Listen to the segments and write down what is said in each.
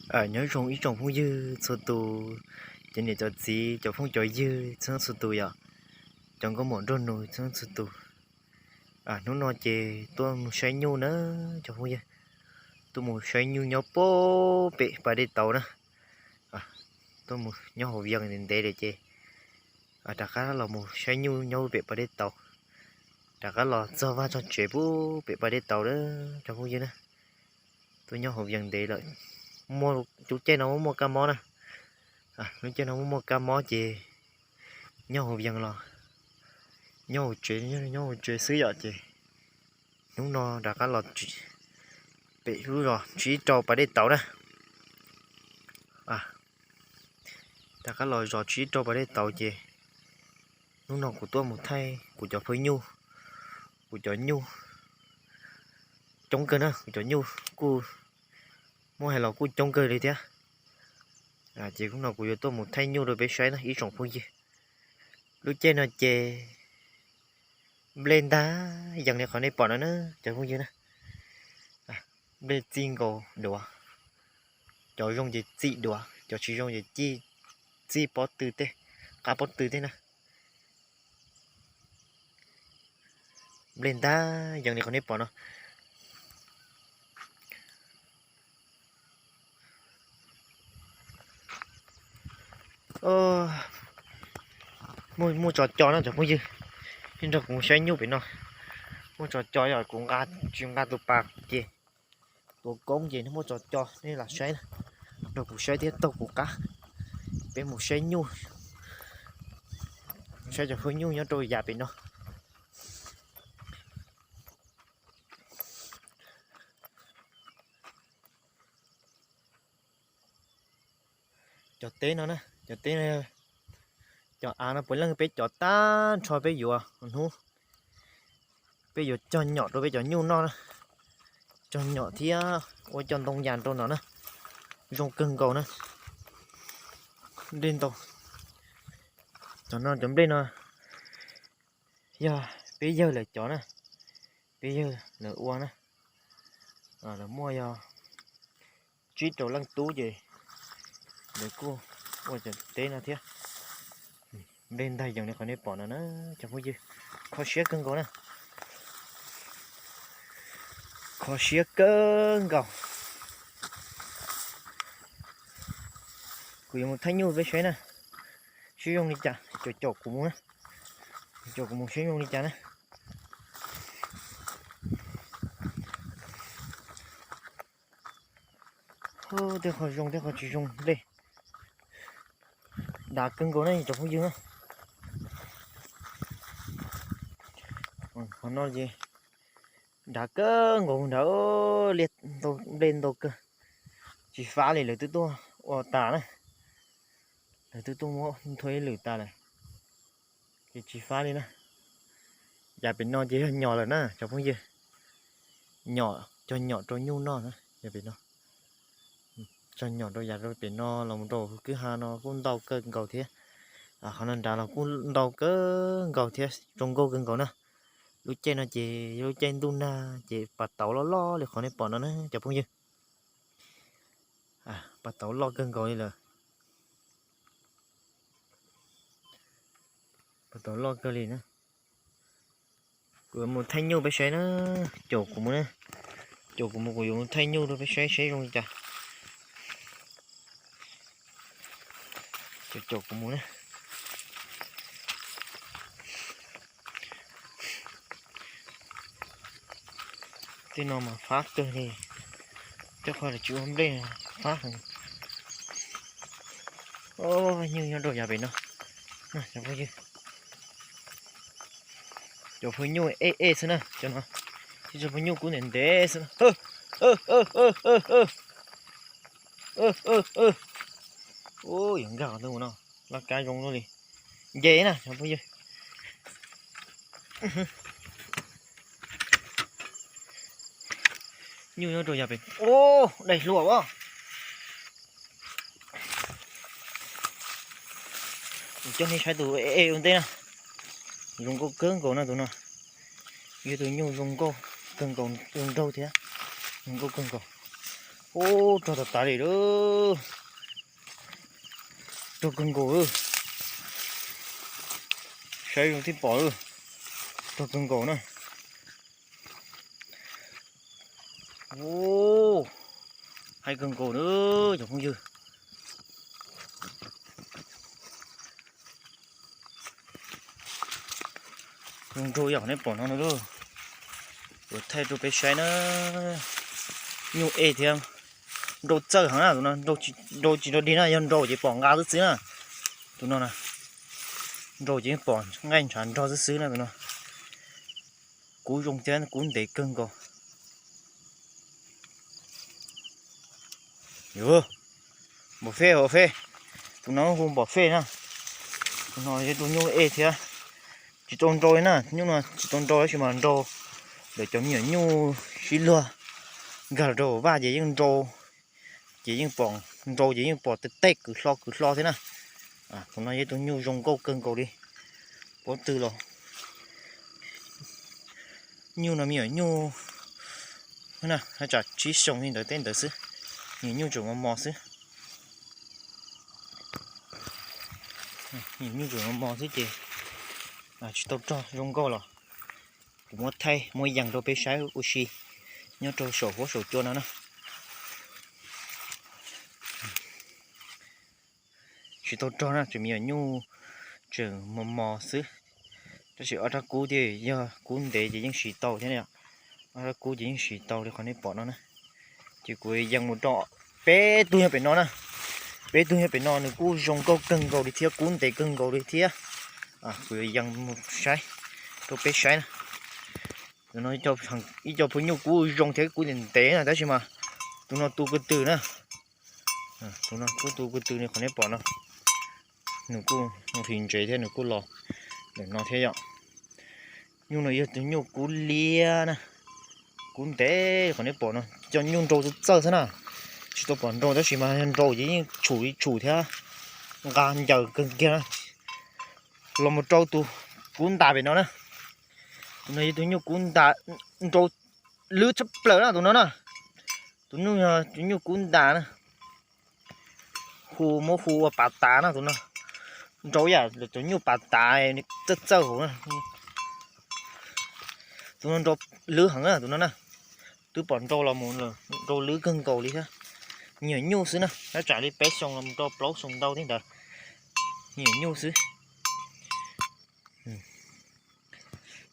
Nyob zoo ib tsoom phooj ywg txhua tus, cov niam cov txiv, cov phooj cov ywg txhua txhua tus yom, cov nkauj muam nraug nus txhua txhua tus. Hnub no ces tuaj mus saib nyuj na cov phooj ywg, tuaj mus saib nyuj nyob pem pas dej tauv na. Tuaj mus nyob hauv Vias ntev ntev lawm ces rov qab los mus saib nyuj nyob pem pas dej tauv, rov qab los txog vaj txog tsev pem pas dej tauv na cov phooj ywg na. Tuaj nyob hauv Vias ntev lawm, lub caij no muaj muaj kab mob na, lub caij no muaj muaj kab mob ces nyob hauv Vias los nyob hauv tsev, nyob hauv tsev xwb yom ces hnub no rov qab los pem lub zos tsib rau pas dej tauv na. Rov qab los zos tsib rau pas dej tauv ces hnub no kuv tuaj mus thaij kuv cov phawj nyuj, kuv cov nyuj coob kawg na, kuv cov nyuj kuj muab hais los kuj coob kawg li thiab. Ces hnub no kuv yuav tuaj mus thaij nyuj rau peb saib na ib tsoom phooj ywg. Lub caij no ces nplej ntag yees li qhov nej pom no na cov phooj ywg na. Nplej txij nkaus duav, cov zoo ces txij duav, cov tsis zoo ces txij pob tw tej, qab pob tw tej na. Nplej ntag yees li qhov nej pom no. Muaj tso co no cov phooj ywg, nej nrog kuv mus saib nyuj pem no. Muaj tso co yom, kuv nqa, tsis nqa tus pas ces, tus koob ces muaj tso co, nej los saib na, nrog kuv saib thiab taug kuv qab. Peb mus saib nyuj, saib cov phawj nyuj nyob rau yav pem no. Cov teb no na, cov teb, cov av no puav leej peb cov tag nrho peb yuav hnub, peb yuav cog nyom rau peb cov nyuj noj na, cog nyom thiab ua cov ntoo yas rau no na, zoo kawg nkaus na. Nplej ntau, cov no cov nplej no yog peb yawg lawv cov na, peb yawg lawv ua na, lawv muaj yog tsib rau leej tub ces lawv kuj ua cov teb no thiab. Nplej ntag yees li qhov nej pom no na cov phooj ywg, kho siab kawg nkaus na, kho siab kawg nkaus. Kuv yuav mus thaij nyuj peb saib na, saib zoo li cas, caum caum kuv mus na, caum kuv mus saib zoo li cas na. Tej qho zoo tej qho tsis zoo nplej, dav kawg nkaus na cov phooj ywg na. Qhov no ces dav kawg nkaus, dav liaj, nplej ntau kawg, tsis fab li, lawv twb tuaj ua tas na, lawv twb tuaj muab nthua ib lwm tas lawm ces tsis fab li na. Yav pem no ces yog nyom lawm na cov phooj ywg, nyom, cog nyom rau nyuj noj na yav pem no. Cog nyom rau yav pem no los rau kwj ha no kuj ntau kawg nkaus thiab. Qhov no nrad los kuj ntau kawg nkaus thiab, zoo nkauj kawg nkaus na. Lub caij no ces lub caij ntuj nag ces pas tauv loj loj li qhov nej pom no na cov phooj ywg. Pas tauv loj kawg nkaus li lawm, pas tauv loj kawg li na. Kuv yuav mus thaij nyuj peb saib na, caum kuv mus na, caum kuv mus, kuv yuav mus thaij nyuj rau peb saib saib zoo li cas. Caum kuv mus na. Tej no mas fab kawg li, tej qhov tsis ua nplej fab heev. Nyuj nyob rau yav pem no, cov phooj ywg, cov phooj nyuj ej ej xwb na cov no, cov phooj nyuj kub ntev ntev xwb na. Yuav nkag qhov twg mus no, laj kab zoo luaj li. Nce na cov phooj ywg. Nyuj nyob rau yav pem, daim hluas as. Kuv coj nej saib tus ej ej ua ntej na. Zoo nkauj kawg nkaus na tus no. Yog tus nyuj zoo nkauj kawg nkaus, zoo nraug thiab zoo nkauj kawg nkaus. Ub, rog tas tas li lawm. Rog kawg nkaus lawm. Saib zoo thiaj pom lawm. Rog kawg nkaus na. Ub, haib kawg nkaus na cov phooj ywg. Zoo nraug yam nej pom no na. Kuv thaij rau peb saib na. Nyuj ej thiab. Nrau txawj heev na tus no, nrau tsis nrau dig na, yog nrau ces pom nqa xwb xwb na. Tus no na, nrau ces yeej pom nqaij ntshav nrog xwb xwb na tus no. Kub zoo thiab kub ntev kawg nkaus. Yuav, npom fej hauv fej. Tus no hu npom fej na. Tus no yog tus nyuj ej thiab. Tsis tau nrau li na, nyuj no tsis tau nrau tab sis mas nrau. Lawv cov me nyuam nyuj sib luag nkag rau hauv vaj ces yeej nrau, ces yeej pom, nrau ces yeej pom tej tej kwv hlo kwv hlo thiab na. Tus no yog tus nyuj zoo nkauj kawg nkaus li. Pob tw los nyuj no me nyuam nyuj, tsam tsib xyoos li ntawd tej ntawd xwb. Me nyuam nyuj tseem mos mos xwb. Me nyuam nyuj tseem mos mos xwb ces tsis tau rog zoo nkauj los kuv muab thaij muab yees rau peb saib ua si nyob rau saum huab saum cua no na. Tsis tau rog na, tseem me nyuam nyuj tseem mos mos xwb. Tab sis ob rab kub thiab, yog kub ntev ces yeej siv tau thiab. Ob rab kub ces yeej siv tau li qhov nej pom no na. Ces kuv yees mus rau peb tug nyob pem no na. Peb tug nyob pem no nws kuj zoo nkauj kawg nkaus li thiab, kub ntev kawg nkaus li thiab. Kuv yees mus saib rau peb saib na. Tus no ib co phooj nyuj kub zoo thiab kub ntev ntev na tab sis mas tus no tu ko tw na. Tus no kuj tu ko tw li qhov nej pom no. Nws kuj hliv ntsev thiab nws kuj los ntawm no thiab yom. Nyuj no yog tus nyuj kub liab na, kub ntev qhov nej pom no, cov nyuj nrau txawj txawj xwb na. Tsis tau pom nrau tab sis mas yog nrau ces yeej tshum li tshum thiab nqa ncaws kawg kiag na. Los mus rau tus kub ntas pem no na. Tus no yog tus nyuj kub ntas, nrau lwb tshaj plaws na tus no na. Tus no yog tus nyuj kub ntas na. Hu muab hu ua pav tav na tus no. Nrau yam tus nyuj pav tav txawj txawj hauv na. Tus no nrau lwb heev na tus no na. Twb pom nrau los mus nrau lwb kawg nkaus li thiab. Me nyuam nyuj xwb na, tab tsam li peb xyoo los rau plaub xyoo ntau thiab ntawd. Me nyuam nyuj xwb.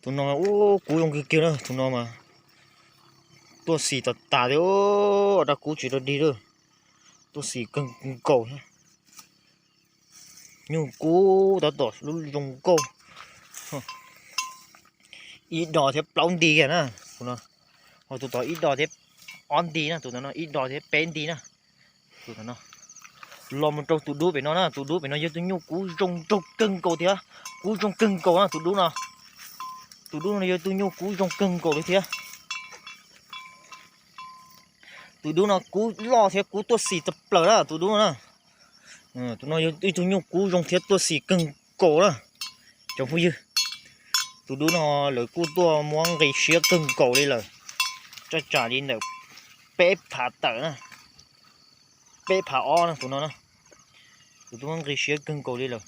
Tus no ub kub zoo kiag kiag na, tus no mas tuaj xis tas tas li, rab kub tsis rau dig lawm, tuaj xis kawg nkaus thiab. Nyuj kub tab tom lub zoo nkauj, ib do thiab plaub nti kiag na, tus no, ho tus tod ib do thiab ob nti na, tus no ib do thiab peb nti na. Tus no los mus rau tus dub pem no na, tus dub pem no yog tus nyuj kub zoo nraug kawg nkaus thiab, kub zoo kawg nkaus na tus dub no. Tus dub no yog tus nyuj kub zoo kawg nkaus li thiab. Tus dub no kub loj thiab kub tuaj xis tshaj plaws na tus dub no na. Tus no yog ib tug nyuj kub zoo thiab tuaj xis kawg nkaus na cov phooj ywg. Tus dub no lawv kuj tuaj muab nqi siab kawg nkaus li lawm, tsaj tsam li ntawm peb phav tawm na, peb phav ob na tus no na. Tus dub muab nqi siab kawg nkaus li lawm.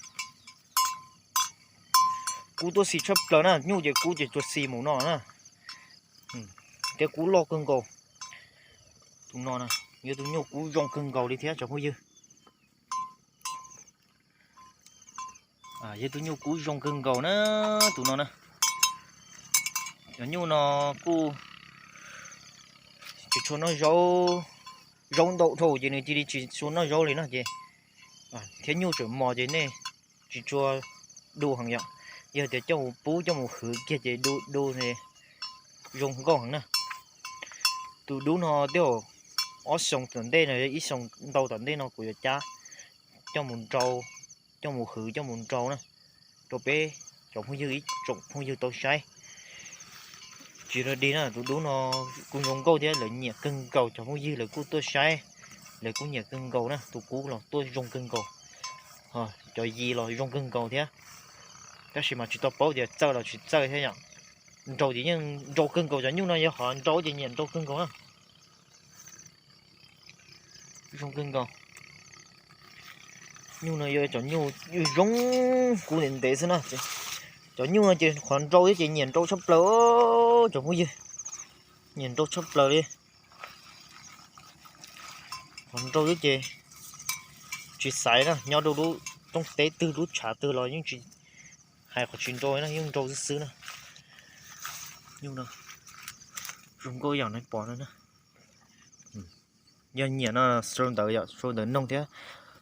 Kub tuaj xis tshaj plaws na, nyuj ces kub ces tuaj xis mus no na. Thiab kub loj kawg nkaus. Tus no na, yog tus nyuj kub zoo kawg nkaus li thiab cov phooj ywg. Yog tus nyuj kub zoo kawg nkaus na, tus no na. Cov nyuj no kuj tsis tshua noj zaub, zaub ntau dhau ces nws cia li tsis tshua noj zaub li no ces, thiab nyuj tseem mos ces nej tsis tshua du heev yom. Yog tias coj mus pub coj mus hwv kiag ces du du zoo nkauj heev na. Tus dub no tej zaum ob xyoos tom ntej no, ib xyoos ntau tom ntej no kuv yuav cab coj mus nrau, coj mus hwv coj mus nrau na, rau peb cov phooj ywg ib tsoom phooj ywg tau saib. Tsis rau dig na, tus dub no kuj zoo nkauj thiab lawv nyiam kawg nkaus, cov phooj ywg lawv kuj tuaj saib, lawv kuj nyiam kawg nkaus na, tus kub los tuaj zoo kawg nkaus. Cov yis los zoo kawg nkaus thiab, tab sis mas tsis tau paub tias txawj los tsis txawj thiab yom. Nrau ces yeej nrau kawg nkaus, cov nyuj no yog qhov nrau ces nyiam nrau kawg nkaus na. Zoo kawg nkaus. Nyuj no yog cov nyuj zoo kub ntev ntev xwb na. Cov nyuj no ces qhov nrau thiab ces nyiam nrau tshaj plaws cov phooj ywg. Nyiam nrau tshaj plaws li. Qhov nrau thiab ces tsis xaiv na, nyob rau lub roob teb twg lub tshav twg los yeej tsis hais qhov tsis nrau na, yeej nrau xwb xwb na. Nyuj no zoo nkauj yam nej pom no na. Yog nyiam no sau ntawv yom, sau ntawv noog thiab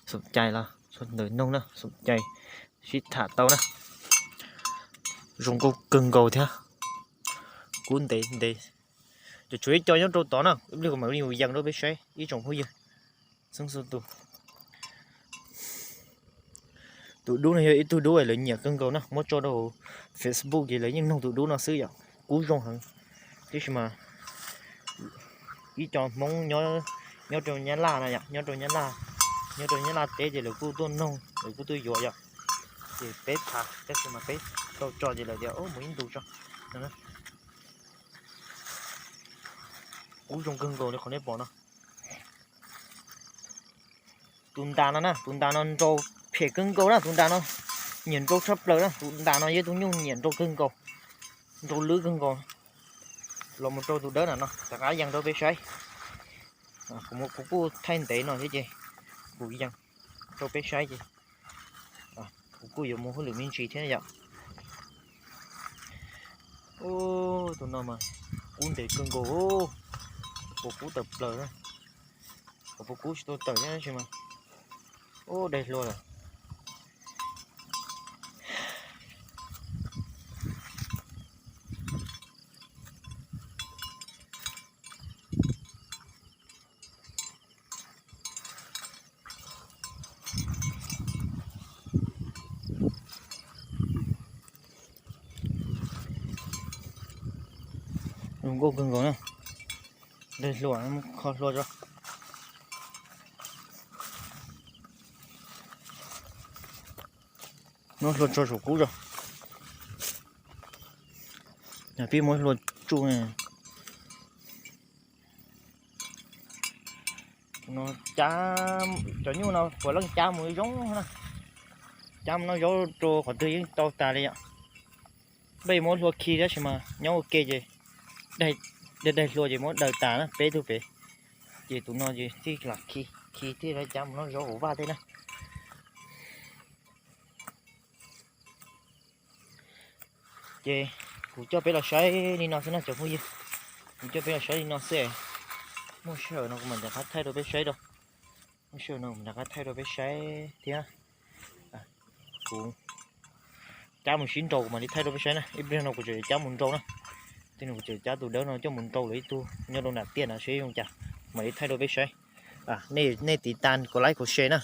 xoom cai los sau ntawv noog na, xoom cai sib tham tau na. Zoo nkauj kawg nkaus thiab. Kub ntev ntev. Ces tshuav ib co nyob rau tod na, ib pliag kuv mam li mus yees rau peb saib ib tsoom phooj ywg. Xeeb xu tus tus dub no yog ib tug dub lawv nyiam kawg nkaus na, muab tso rau Facebook ces lawv yeej nug tus dub no xwb yom. Kub zoo heev. Tiam sis mas ib co Hmoob nyob rau Nyab Laj na yom, nyob rau Nyab Laj, nyob rau Nyab Laj teb ces lawv kuj tuaj noog, lawv kuj tuaj yuav yom. Ces peb tham tab sis mas peb tau tso ces lawv tias mus ib ntus tso. Kub zoo kawg nkaus li qhov nej pom no. Tus ntas no na, tus ntas no nrau phem kawg nkaus na, tus ntas no nyiam nrau tshaj plaws na, tus ntas no yog tus nyuj nyiam nrau kawg nkaus, nrau lwb kawg nkaus. Los mus rau tus dawb na no, rov qab yees rau peb saib. Kuv kuj thaij ntev no thiab ces kuv yees rau peb saib ces kuv kuj yuav mus hauj lwm me ntsis thiab yom. Tus no mas kub ntev kawg nkaus, puas kub tawm plaws, puas kub tsis tau tawm thiab tab sis mas ub daig hluas lawm. Zoo nkauj kawg nkaus na. Daig hluas, kho hlua tso. Muab hlua tso saum kub tso. Peb muab hlua tsuj. Cov nyuj no puav leej cab mus zoo na. Cab mus noj zaub rau qhov twg yeej tau tas li yom. Peb yuav muab hlua khi tab sis mas nyob ua ke ces daig hlua ces muab daws tas na peb tug pem. Ces tus no ces thiaj lam khi, khi thiaj cab mus noj zaub hauv vaj thiab na. Ces kuv coj peb los saib li no xwb na cov phooj ywg. Kuv coj peb los saib li no xwb. Muaj sij hawm no kuv mam rov qab thaij rau peb saib rau. Muaj sij hawm no kuv mam rov qab thaij rau peb saib thiab. Kuv cab mus sib nraus kuv mam li thaij rau peb saib na. Ib pliag no kuv tseem cab mus nraus na. Tej no kuv tseem cab tus dawb no coj mus nraus lawm ib tug nyob rau nram tiaj no seb zoo cas, kuv mam li thaij rau peb saib. Nej tiv tas kom like kom share na.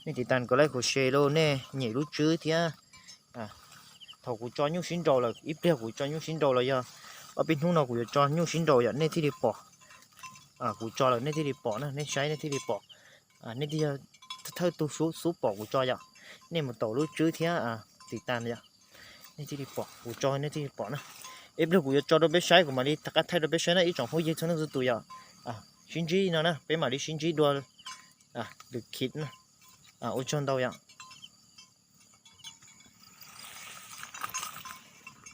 Nej tiv tas kom like kom share los nej nyem lub tswb thiab. Thaum kuv tso nyuj sib nraus lawm, ib pliag kuv tso nyuj sib nraus los yog ob peb hnub no kuv yuav tso nyuj sib nraus yom, nej thiaj li pom. Kuv tso lawm nej thiaj li pom na, nej saib nej thiaj li pom. Nej thiaj yog thawj tug xub pom kuv tso yom. Nej mus taus lub tswb thiab tiv tas yom, nej thiaj li pom kuv tso, nej thiaj li pom na. Ib pliag kuv yuav tso rau peb saib, kuv mam li rov qab thaij rau peb saib na ib tsoom phooj ywg txhua leej txhua tus yom. Sib ntsib no na, peb mam li sib ntsib dua lwm khib na. Ua tsaug ntau yom.